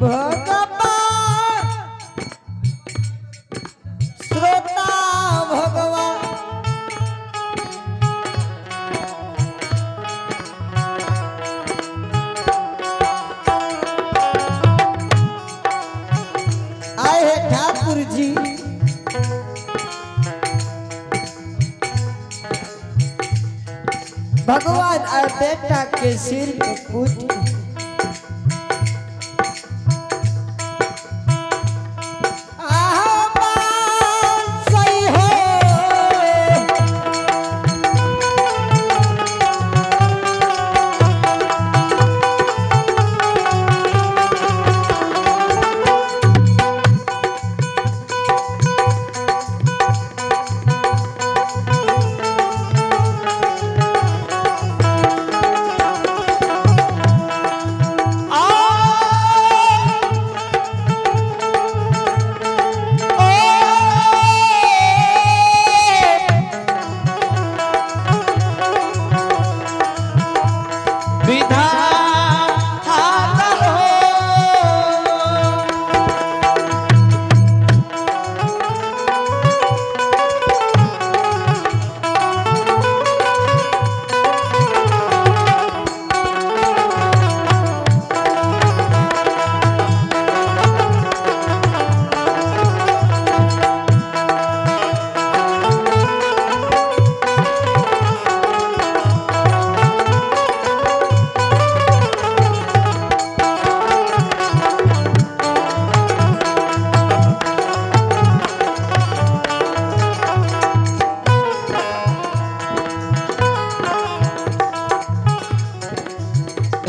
भगवान श्रोता भगवान आए हैं ठाकुर जी। भगवान आए बेटा के सिर को कूट के। आहा बात सही हो। विधाता हो।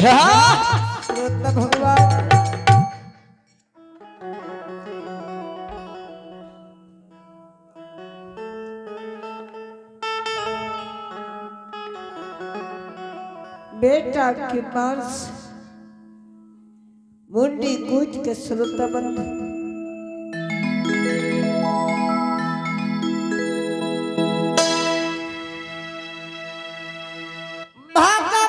हाँ। श्रोता भगवान बेटा के पास मुंडी कूच के श्रोता बंधु भगवान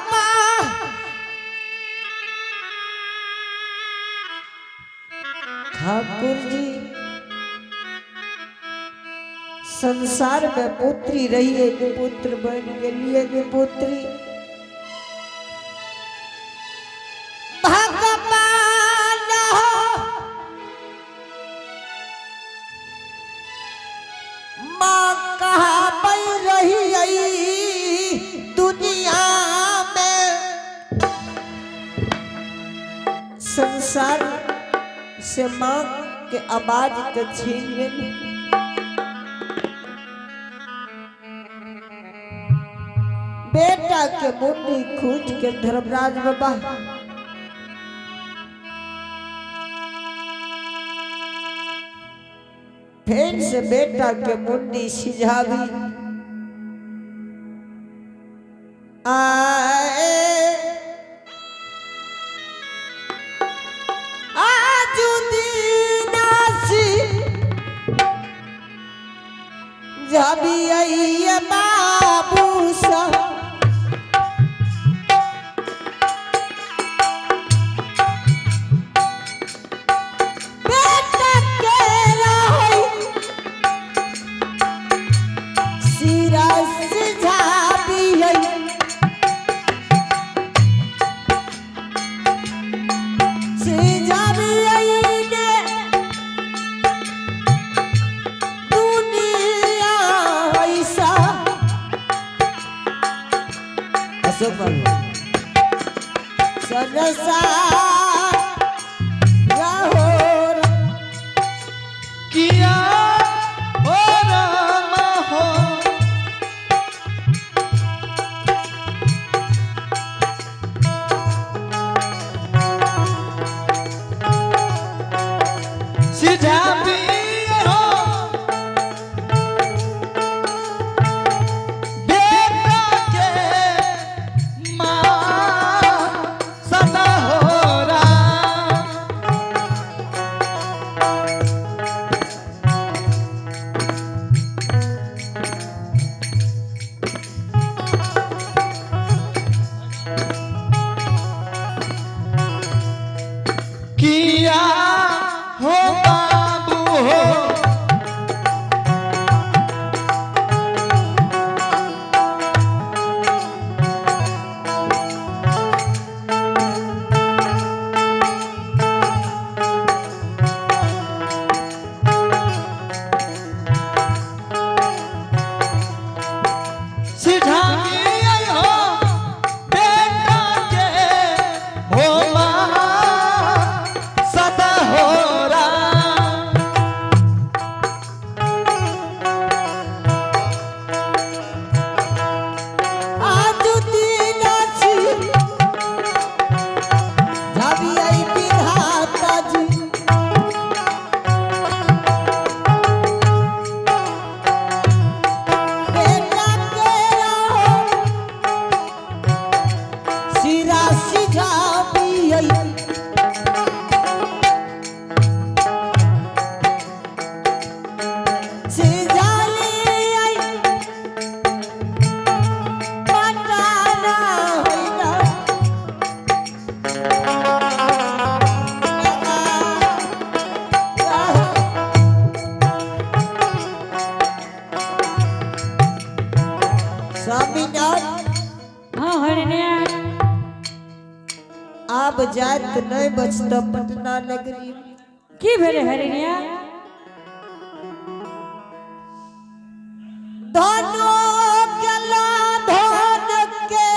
ठाकुर जी संसार में पुत्री रही है पुत्र बन गेलिए ने पुत्री। भगवान माँ कहाँ पल रही आई दुनिया में। संसार से माँ के आवाज के छीन गेल। बेटा के मुंडी खूज के धर्मराज बाबा फिर से बेटा के मुंडी सिझावी आए। आजुदीनासी जाबी आइए बाबू सा। बेटा के रही सिरा सिझाबी आई। सिझाबी आई ने दुनिया ऐसा। अशोक बाबू संसार लाहौर किया हो राम हो। सिझाबी हो बेटा के माँ सदा हो राम। किया रात नहीं बचतो पटना नगरी में। की भेलै हरिणिया? धनो गेला धन के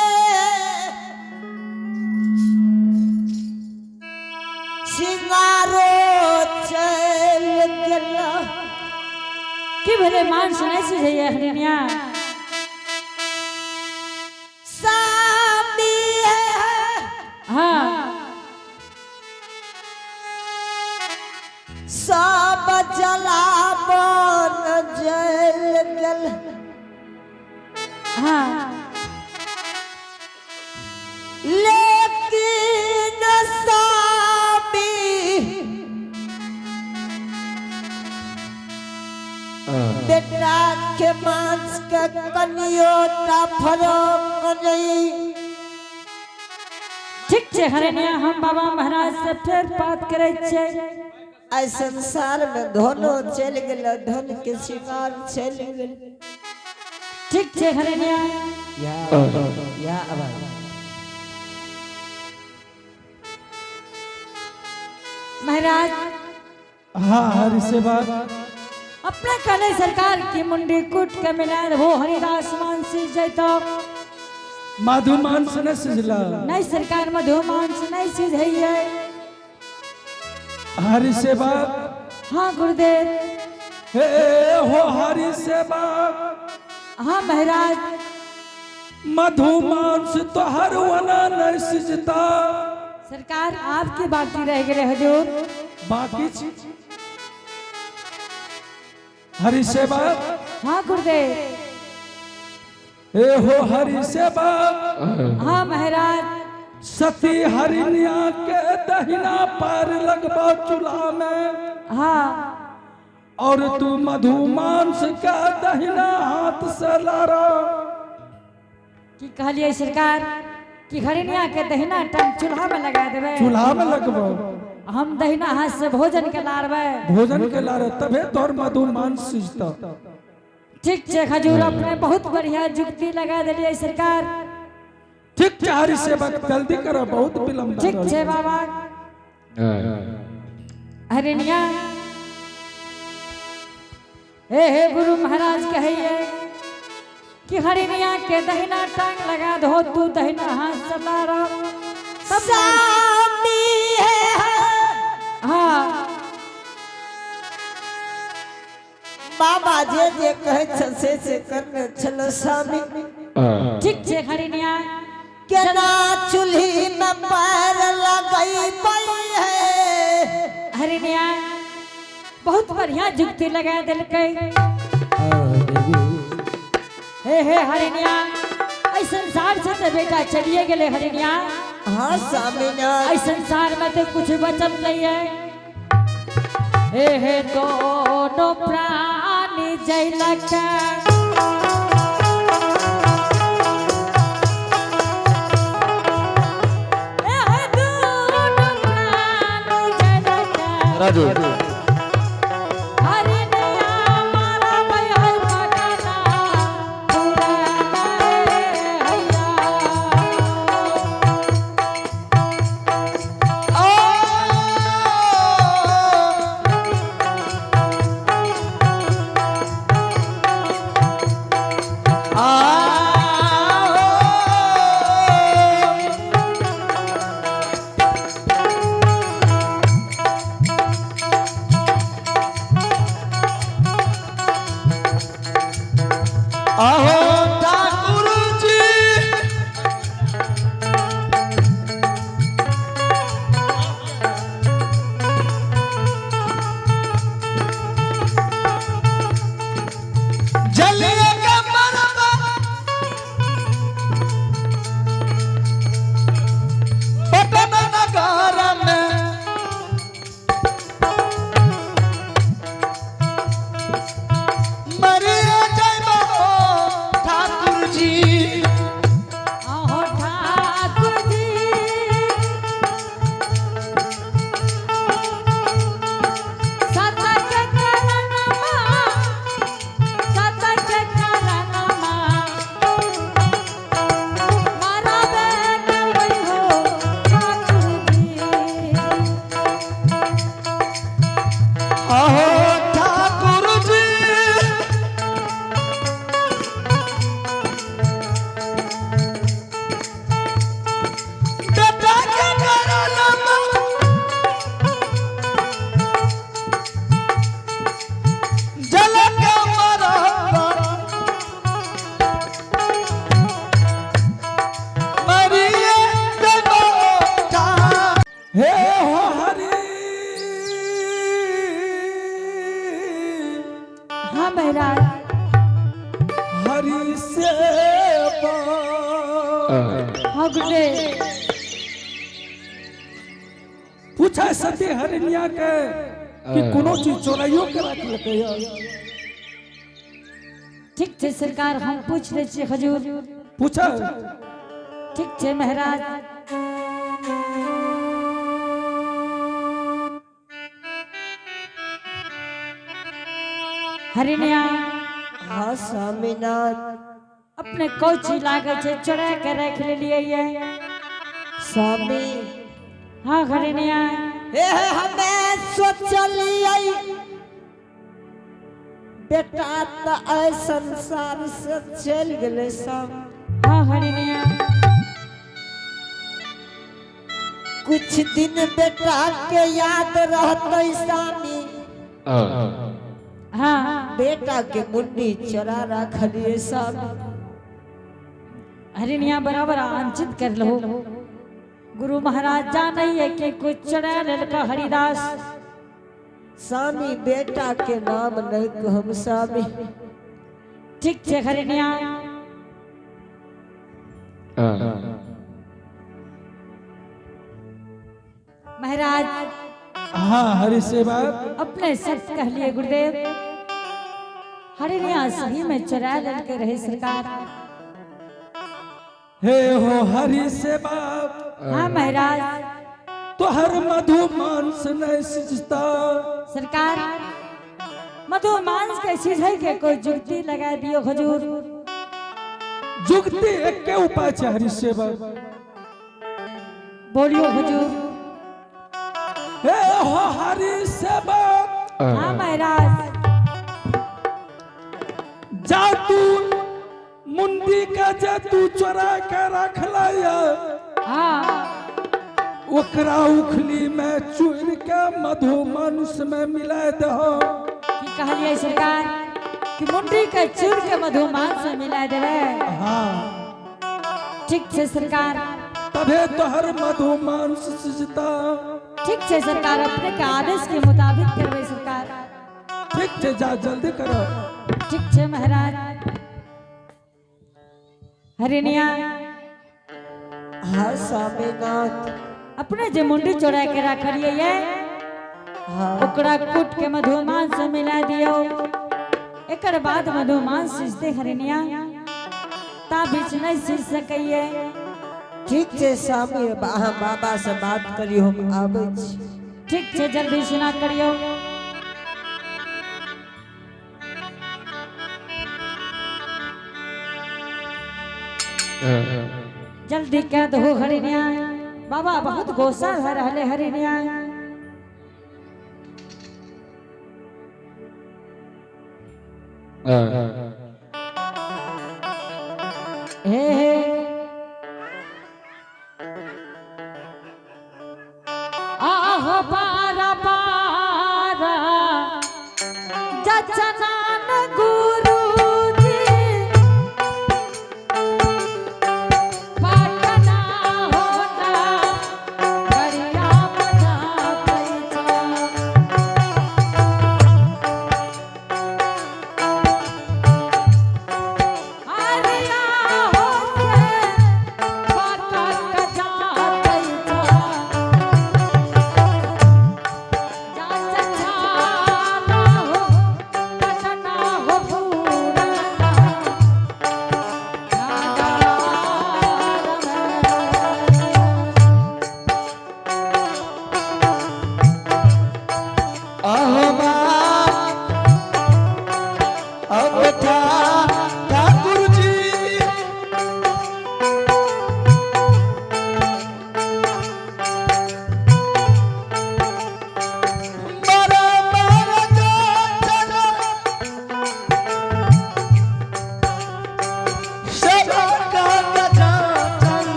सिंगारो चल गेला। की भेलै, मांस नहि सिझैया हरिणिया? सामी है हाँ। सब जलावन जल गेल। हाँ। लेकिन सामी बेटा के मांस के कनियो टा फरक नहीं। ठीक छै हरिणिया, हम बाबा महाराज से फेर बात करै छियै। आइ संसार में धनो चलि गेल, धन के श्रृंगार चलि गेल। ठीक छै हरिणिया। या या आवाज। महाराज। हाँ हरि सेवक। अपने कहले सरकार की मुंडी कूट के मिला वो हरिदास मान सीज जैतो। मधु मांस न सिझला? नहीं सरकार, मधु मांस नहीं सिझैये। हरि सेवक। हाँ गुरुदेव। हे हो हरि सेवक। हाँ महाराज। मधु मांस तो हर वना नहीं सिझता। सरकार, आपकी बाकी रह गए हजूर। बाकी छी हरि सेवक। हाँ गुरुदेव। हे हो हरि सेवक। हाँ महाराज। सती हरिणिया के दहिना पार लगबा चूल्हा में हाँ। और तू मधु मांस का दहिना हाथ से लारा। की कहलिए सरकार, कि हरिणिया के दहिना टांग चूल्हा में लगा देबै? चूल्हा में लगबो। हम दहिना हाथ से भोजन के लारबै? भोजन के लारे, तबे तोर मधु मांस सिझता। ठीक छै खजूर, अपने बहुत बढ़िया जुक्ति लगा दिलिए सरकार। ठीक छै हरि सेवक, जल्दी करो, बहुत विलम्ब भए ठीक रहल। छै बाबा। हरिणिया, हे हे गुरु महाराज कहिए कि हरिणिया के दहिना टांग लगा दो, तू दहिना हाथ से लारा तब। सामी है। हाँ। बाबा जे जे कहै छ से करने छलो स्वामी। ठीक छै हरिणिया। केना चूल्ही में पैर लगैबै है? हरिणिया बहुत बढ़िया जुक्ति लगा देलकै। हे हे हरिणिया, एहि संसार से तो बेटा चलिए गेले हरिणिया। हाँ स्वामीनाथ। एहि संसार में तो कुछ बचल नहीं है। हे हे दोनों प्राणी जैलक। हे हे दोनों प्राणी जैलक। राजू। हरिणिया मारा भई पगला पूरा हैया। हाँ महाराज। हरि सेवा। हाँ गुरुदेव। पूछा सती हरिणिया के कि कोनो चीज चोराइयो के रख लेते। ठीक छै सरकार, हम पूछ लै छियै हजूर। पूछा। ठीक छै महाराज। हरिणिया। हाँ स्वामीनाथ। अपने कौची लागै छै चोरा के राखि लेलियै ये? स्वामी। हाँ हरिणिया। हे हे, हमे सोचलियै बेटा तऽ एहि संसार से चलि गेलै सब। हाँ हरिणिया। कुछ दिन बेटा के याद रहतै स्वामी। हाँ। बेटा के मुंडी चोरा रखलियै स्वामी। हरिणिया, बराबर आंचित कर लो। गुरु महाराज जानै है कि कुछ चढ़ा लेलका हरिदास। स्वामी, बेटा के नाम नहीं कहम स्वामी। ठीक छै हरिणिया। महाराज। हाँ हरि सेवा। अपने सच कहलिए गुरुदेव, हरिणिया सही में चोरा लेलके रहे सरकार। हे हो हरि सेवा। हाँ महाराज। तोहर मधु मांस नहीं सिजता। सरकार, मधु मांस के सीझे के कोई जुगती लगा दियो हुजूर। जुगती एक के उपाय छै हरि सेवा। बोलियो हुजूर। हे हो हरि सेवा। हाँ महाराज। जा तू मुंडी के जे तू चोरा के रख लिया, हाँ। ओकरा उखली में चूर के मधु मांस में मिला दहो। की कहलिए सरकार, कि मुंडी के चूर के मधु मांस में मिला देवे? हाँ। ठीक छै सरकार। तभे तोहर मधु मांस सिजता। ठीक छै सरकार, अपने के आदेश के मुताबिक करबै सरकार। ठीक छै, जा जल्दी करो। ठीक छै महाराज। हरिणिया। हाँ स्वामीनाथ। अपने जे मुंडी चोरा के रखलिए ये, हाँ। ओकरा कूट के मधुमांस से मिला दियो। एकर बाद मधुमांस सिजते हरिणिया, ता बीच नहीं सीज सकैये। ठीक छै स्वामी, अहाँ बाबा से बात करियौ, हम आबै छी। ठीक छै, जल्दी सुना करियो। जल्दी कह दो हरिणिया, बाबा बहुत गुस्सा भऽ रहले हरिणिया। हे हे, आह बारा बारा जचनान गुरुजी, पटना होना बढ़िया मजा पैसा। हरिया हो।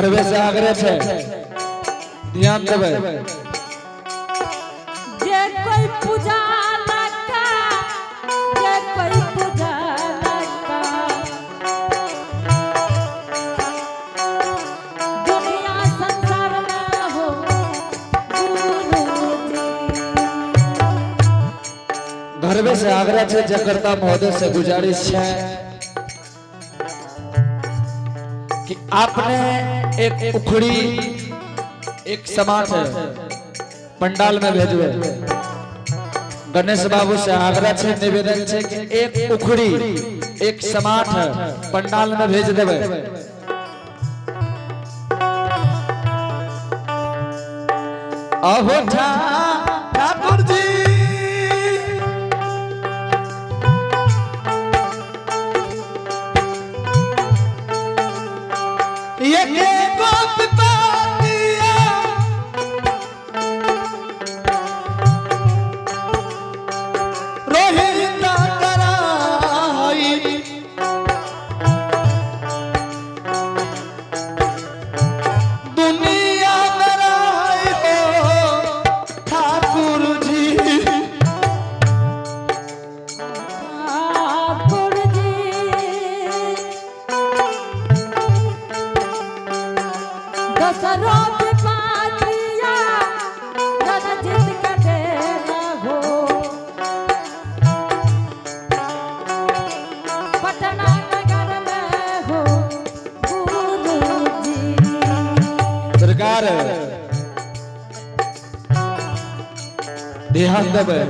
घरवे से आग्रह छै, ध्यान देबै। जे कोई पूजा लगा, जे कोई पूजा लगा, दुनिया संसार में हो गुरु जी। घरवे से आग्रह छै, जकरता महोदय से गुजारिश छै कि आपने एक उखड़ी एक समाज है पंडाल में भेजवे। गणेश बाबू से आग्रह छै, निवेदन छै कि एक उखड़ी एक समाठ पंडाल में भेज देवे। अहो ठाकुर जी, ये के गोप पातिया रोहिता कराई, दुनिया में राई हो ठाकुर जी। ठाकुर जी, दसरो पातिया रणजीत का देना हो, पटना नगर में हो गुरु जी। सरकार ध्यान देबै।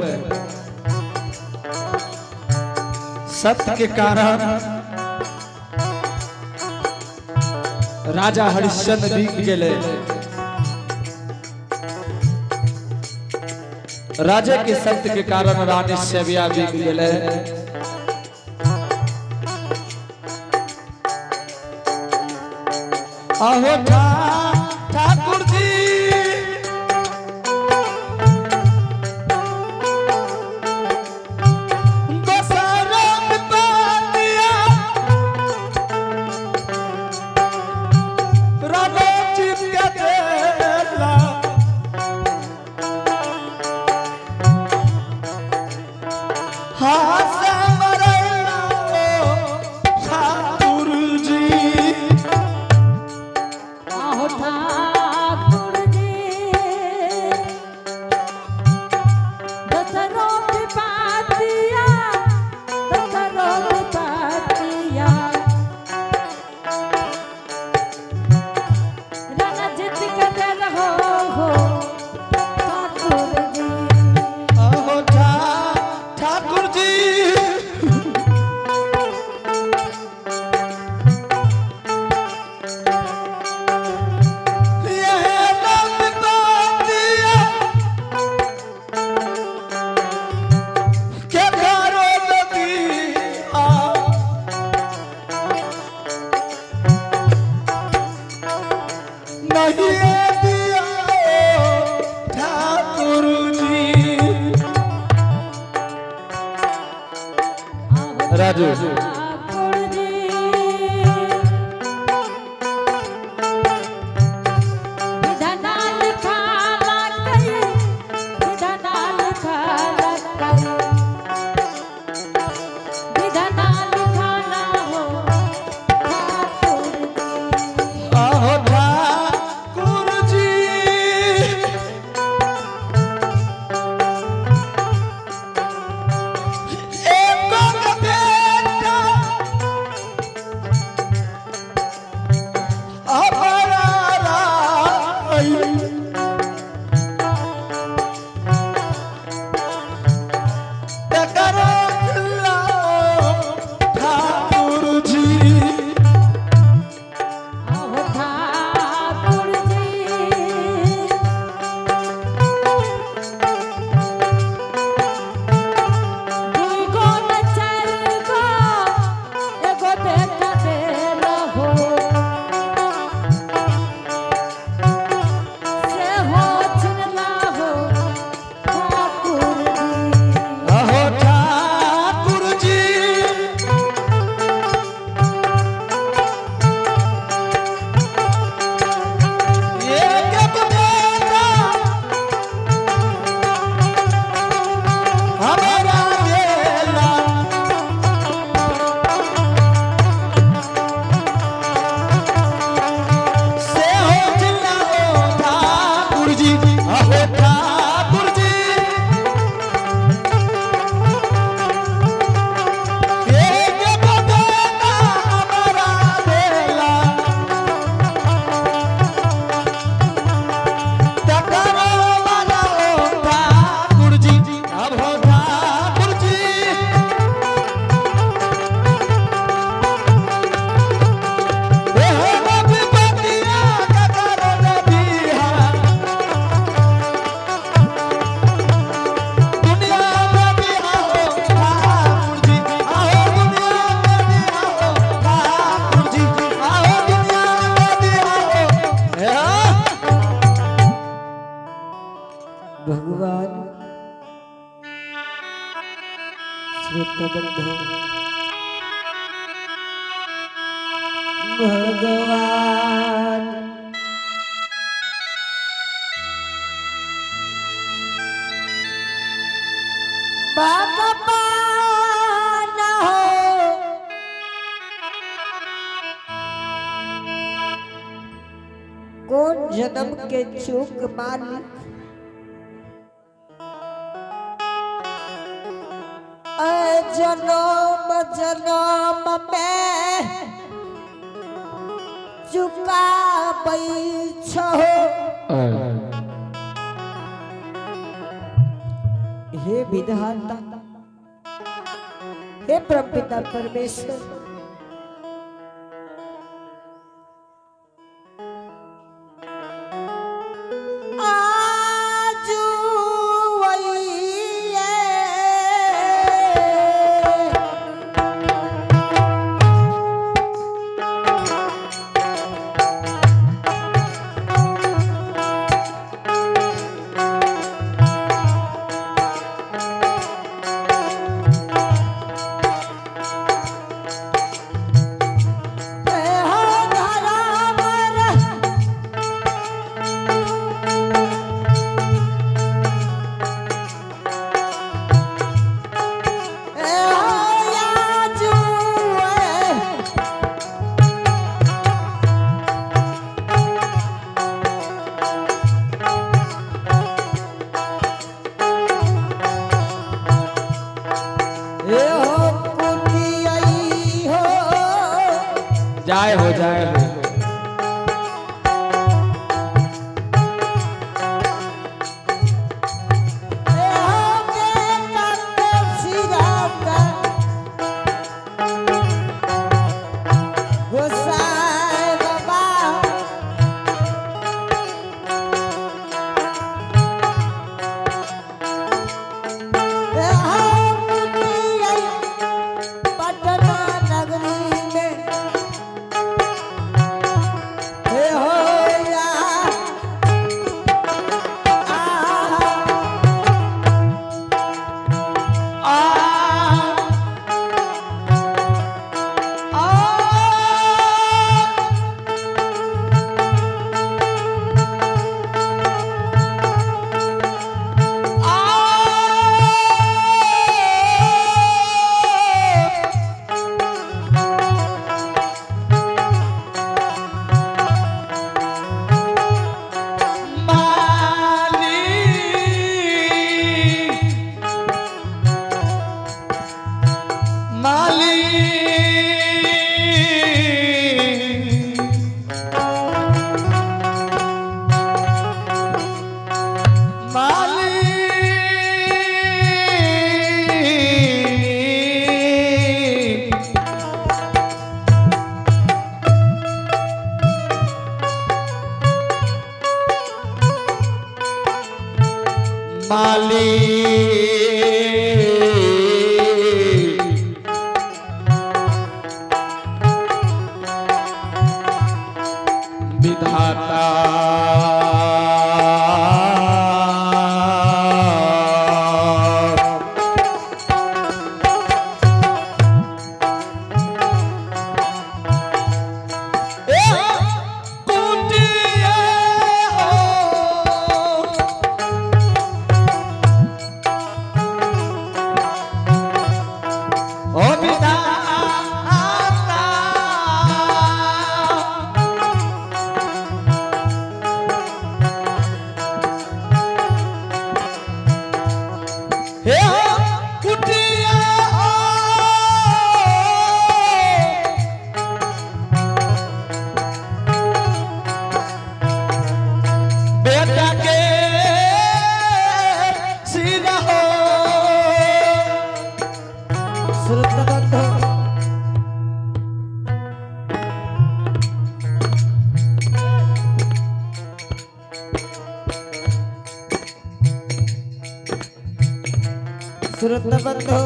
सत्य के कारण राजा हरिश्चंद्र बीत गेले। राजा के सत्य के कारण रानी सेविया बीत गेले। अहो ठाकुर जी, दोसरक पातिया रणजीत के देला, हाथ मरैला ठाकुर जी। आहो ठाकुर जी, दसरो पातिया, दसरो पातिया रणजीत कदर हो ठाकुर जी। अहो ठाकुर जी, यह नाम पातिया के करो नदी आ, नहीं दिया ठाकुर जी। आहो राजू। ठाकुर जी, विधना लिखा लकई, विधना लिखा लकई, विधना लिखा ना हो ठाकुर जी। अहो ठाकुर जी, एक बेटा श्रोत बंधु भगवान भगवान हो कौन जन्म के चूक मालिक अ जनम जनम में चुकाबै छहो। हे विधाता, हे परमपिता परमेश्वर, आजू वैये जाय हो, जाय हो। पटना नगरी में हे हो या आहा। आ आ आ माली माली माली माली विधाता ए कुटिया हो। ओ विधाता, हे कुटिया हो। बेटा के सिर हो। श्रोत बंधु श्रोत बंधु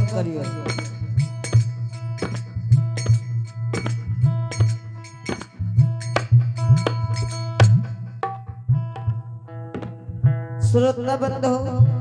बंद करियो। स्रोत न बंद हो।